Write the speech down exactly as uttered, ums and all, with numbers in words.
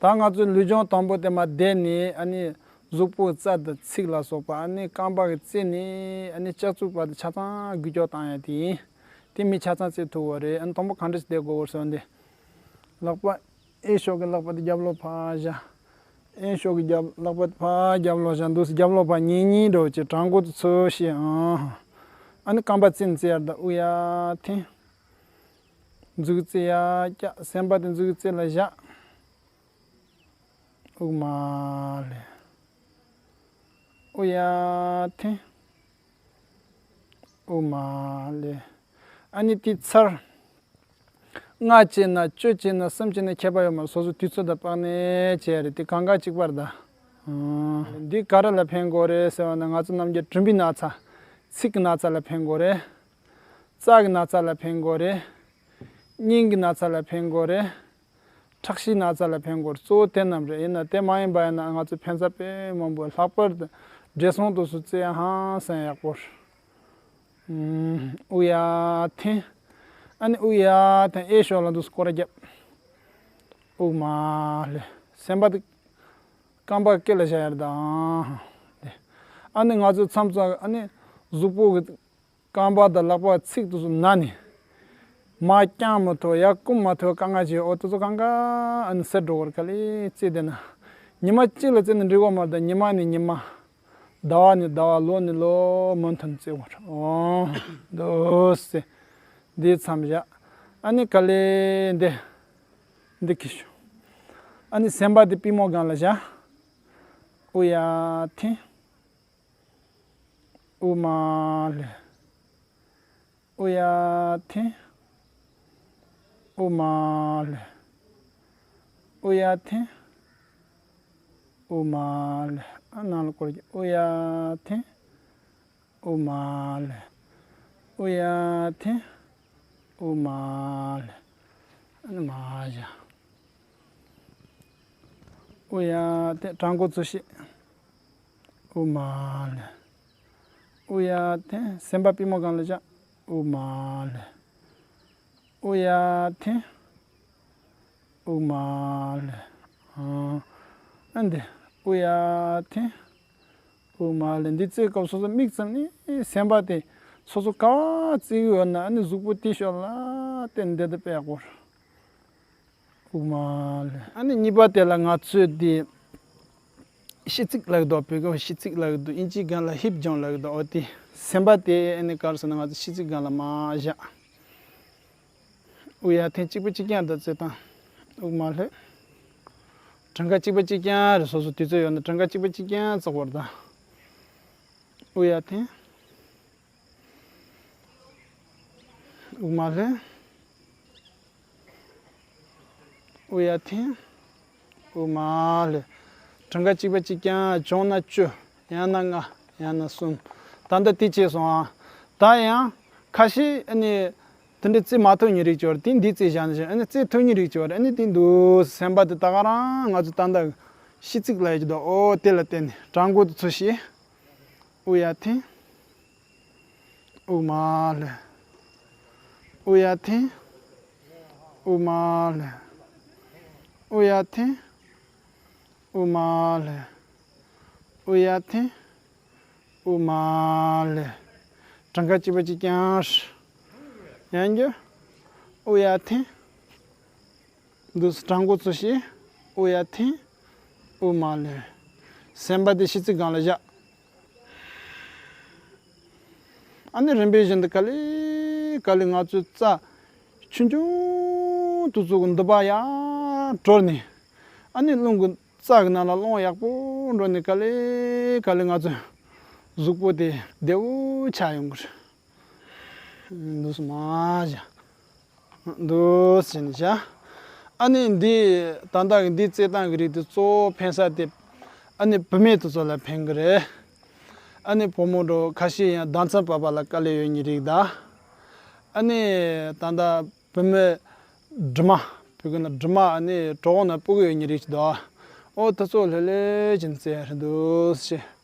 ད་ང་ཚོའི་ལུས་སྦྱོང་དང་པོ་དེ་མར་བསྡད་ནས་ཨ་ནི་གཟུགས་པོའི་རྩ་དང་ཚིགས་ལ་སོགས་པ་ཨ་ནི་རྐང་པ་གི་རྩེ་ནས་ཨ་ནི་ལྕགས་ཚུགས་བར་དུ་ཆ་ཚང་འགུལ་སྐྱོད་བཏང་ཡ་དེ་ཡིན། དེ་མི་ཆ་ཚང་རྩེ་ཐུབ་པ་རེད། ཨ་ནི་དང་པོ་ག་འདྲ་ཞིག་བསྡད་དགོས་པར་སོང་སྟེ། ལག་པ་གཡས་ཕྱོགས་ཀྱི་ལག་པ་དེ་རྒྱབ་ལོགས་ཕར་བཞག་གཡོན་ཕྱོགས་ཀྱི་རྒྱབ་ལག་པ་ཕར་རྒྱབ་ལོགས་བཞག་འདུག་སེ་རྒྱབ་ལོགས་ཕར་གཉིས་གཉིས་འགྲོ་བྱས་བྲང་ཁོག་ཏུ་ཚུར་བཞག་ཨ་ནི་རྐང་པ་རྩེ་ནས་རྩེ་ཡར་ད་དབུགས་ཡར་འཐེན། མཛུབ་གུ་རྩེ་ཡར་བཀྱག་སེམས་པ་དེ་མཛུབ་གུ་རྩེ་ལ་བཞག་དབུགས་མར་ལེན། དབུགས་ཡར་འཐེན། དབུགས་མར་ལེན། ཨ་ནི་དེའི་ཚར། ལྔ་བྱས་ན་བཅུ་བྱས་ན་གསུམ་བྱས་ན་ཁྱད་པར་ཡོད་མ་རེད། སོ་སོ་དུས་ཚོད་དང་དཔག་ནས་བྱས་རེད། དེ་གང་ག་གཅིག་པ་རེད་ད། འདི་ག་རེ་ལ་ཕན་དགོས་རེད་ཟེར་བ་ན་ང་ཚོ་རྣམས་ཀྱི་གྲུམ་བུའི་ན་ཚ། ཚིགས་ཀྱི་ན་ཚ་ལ་ཕན་དགོས་རེད། རྩ་གི་ན་ཚ་ལ་ཕན་དགོས་རེད། སྙིང་གི་ན་ཚ་ལ་ཕན་དགོས་རེད། ཁྲག་ཤེད་ན་ཚ་ལ་ཕན་དགོས་རེད། གཙོ་བོ་དེ་རྣམས་རེད། ཡིན་ན་དེ་མ་ཡིན་པ་ཡིན་ན་ང་ཚོ་ཕན་ས་དཔེ་མང་པོ། ལྷག་པར་དུ་བགྲེས་སོང་དུས་སུ་རྩེ་ཡ་ཧང་སང་ཡག་པོ་རེད། དབུགས་ཡར་འཐེན། ཨ་ནི་དབུགས་ཡར་འཐེན། གཡས་ཕྱོགས་ལ་འདུག་སེ་སྐོར་ར་བརྒྱབ། དབུགས་མར་ལེན། སེམས་པ་དེ་རྐང་པ་སྐེ་ལ་བཞག་ཡར་ད། དེ་ཨ་ནི་ང་ཚོ་མཚམས་མཚམས་ཨ་ནི་གཟུགས་པོ་གི་རྐང་པ་དང་ལག་པ་ཚིགས་དེ་ཚོ་ན་ནས་མར་བརྐྱངས་མ་ཐུབ། ཡར་བསྐུམ་མ་ཐུབ། དཀའ་ངལ་ཅིག་འོ་དེ་ཚོ་གང་ག་ཨ་ནི་སེལ་འགྲོ་བར་ག་ལེར་རྩེ་བསྡད་ན། ཉི་མ་གཅིག་ལ་རྩེ་ན་འགྲིག་གི་མ་རེད། ཉི་མ་ནས་ཉི་མ། ཟླ་བ་ནས་ཟླ་བ། ལོ་ནས་ལོ་མུ་མཐུད་རྩེ་བར། འོ་འདུག་སེ་འདི་མཚམས་བཞག་ཨ་ནི་ག་ལེར་འདི་འདི་གི་ཤོག་ཨ་ནི་སེམས་པ་འདི་པུས་མོ་སྒང་ལ་བཞག་དབུགས་ཡར་འཐེན། དབུགས་མར་ལེན། དབུགས་ཡར་འཐེན། དབུགས་མར་ལེན། དབུགས་ཡར་འཐེན། དབུགས་མར་ལེན། ཨ་ནང་ལ་སྐོར་གྱི་དབུགས་ཡར་འཐེན། དབུགས་མར་ལེན། དབུགས་ཡར་འཐེན། དབུགས་མར་ལེན། ཨ་ནི་མར་བཞག་དབུགས་ཡར་འཐེན། བྲང་ཁོག་ཚུར་བཤེད། དབུགས་མར་ལེན། དབུགས་ཡར་འཐེན། སེམས་པ་པུས་མོ་སྒང་ལ་བཞག་དབུགས་མར་ལེན། དབུགས་ཡར་འཐེན། དབུགས་མར་ལེན། ཨ་འདི་དབུགས་ཡར་འཐེན། དབུགས་མར་ལེན། འདི་རྩེ་སྐབས་སོ་སོ་མིག་བཙུམ་ནས་སེམས་པ་དེ་སོ་སོ་ག་པར་རྩེ་གི་ཡོད་ན་ཨ་ནི་གཟུགས་པོ་དེའི་ཕྱོགས་ལ་བལྟས་ནས་བསྡད་ན་དཔེ་ཡག་པོ་རེད། དབུགས་མར་ལེན། ཨ་ནི་གཉིས་པ་དེ་ལ་ང་ཚོས་འདི་གཤིས་ཚིག་ལབ་ཀྱི་འདུག་བོད་སྐད་གཤིས་ཚིག་ལབ་ཀྱི་འདུག་དབྱིན་ཇིའི་སྒང་ལ་ཧིབ་ཇོན་ལབ་ཀྱི་འདུག་འོ་དེ་སེམས་པ་དེ་ཨ་ནི་ག་རེ་ཟེར་ན་ང་ཚོ་གཤིས་ཚིག་སྒང་ལ་མར་བཞག་དབུགས་ཡར་འཐེན། གཅིག་པ་གཅིག་རྐྱང་དུ་རྩེ་བཏང་། དབུགས་མར་ལེན། གྲངས་ཀ་གཅིག་པ་གཅིག་རྐྱང་རེད། སོ་སོ་དུས་ཚོད་ཡོད་ན་གྲངས་ཀ་གཅིག་པ་གཅིག་རྐྱང་བཙོག་པར་དང་། དབུགས་ཡར་འཐེན། དབུགས་མར་ལེན། དབུགས་ཡར་འཐེན། དབུགས་མར་ལེན། གྲངས་ཀ་གཅིག་པ་གཅིག་རྐྱང་། བྱུང་ན་བཅུ། ཡང་ན་ལྔ། ཡང་ན་གསུམ། ད་ལྟ་དེ་བྱས་སོང་ཨ། ད་ཡང་ཁ་ཤས་ཨ་ནི་དེ་འདྲ་རྩེ་མ་ཐུབ་མཁན་རིགས་ཅིག་ཡོད་རེད། དེ་འདི་རྩེ་བཞག་ནས་བཞག་ཨ་ནི་རྩེ་ཐུབ་མཁན་རིགས་ཅིག་ཡོད་རེད། ཨ་ནི་དེ་འདུག་སེམས་པ་དེ་ད་ག་རང་ང་ཚོ་ད་ལྟ་གཤིས་ཚིག་ལབ་ཡ་ཅིག་འདུག་འོ་དེ་ལ་བརྟེན་ནས་བྲང་ཁོག་ཏུ་ཚུར་བཤེད། དབུགས་ཡར་འཐེན། དབུགས་མར་ལེན། དབུགས་ཡར་འཐེན། དབུགས་མར་ལེན། དབུགས་ཡར་འཐེན། དབུགས་མར་ལེན། དབུགས་ཡར་འཐེན། དབུགས་མར་ལེན། གྲངས་ཀ་གཅིག་པ་གཅིག་རྐྱང་། ཡང་བསྐྱར། དབུགས་ཡར་འཐེན། འདུག་སེ་བྲང་ཁོག་ཚུར་བཤེད། དབུགས་ཡར་འཐེན། དབུགས་མར་ལེན། སེམས་པ་དེ་གཤིས་ཚིག་སྒང་ལ་བཞག་ཨ་ནི་རིམ་པས་བཞིན་དུ་ག་ལེ་ག་ལེ་ང་ཚོའི་རྩ་ཆུང་ཆུང་དེ་ཚོ་གི་མདུད་པ་ཡར་དྲོལ་ནས། ཨ་ནི་རླུང་གི་རྩ་གི་ནང་ལ་རླུང་ཡག་པོ་འགྲོ་ནས་ག་ལེ་ག་ལེ་ང་ཚོའི་གཟུགས་པོ་དེ་བདེ་བོ་ཆགས་ཡོང་གི་རེད། འདུག་སེ་མར་བཞག་འདུག་སེ་བྱས་ནས་བཞག་ཨ་ནི་འདི་ད་ལྟ་གི་འདི་རྩེད་སྟངས་ཀྱི་རིགས་དེ་གཙོ་བོ་ཕན་ས་དེ་ཨ་ནི་བུད་མེད་དེ་ཚོ་ལ་ཕན་གི་རེད། ཨ་ནི་བུ་མོ་འགྲོ་ཁ་ཤས་ཡང་ཟླ་མཚན་བབས་པ་ལ་དཀའ་ལས་ཡོད་མཁན་རིགས་དང་། ཨ་ནི་ད་ལྟ་བུད་མེད་སྦྲུམ་མ། བོད་སྐད་ནང་སྦྲུམ་མ། ཨ་ནི་གྲོད་ཁོག་ནང་ཕྲུ་གུ་ཡོད་མཁན་རིགས་ཅིག་འདུག་ཨོ་དེ་ཚོ་ལྷོད་ལྷོད་བྱས་ནས་རྩེ་ཡ་རེད། འདུག་སེ་བྱས།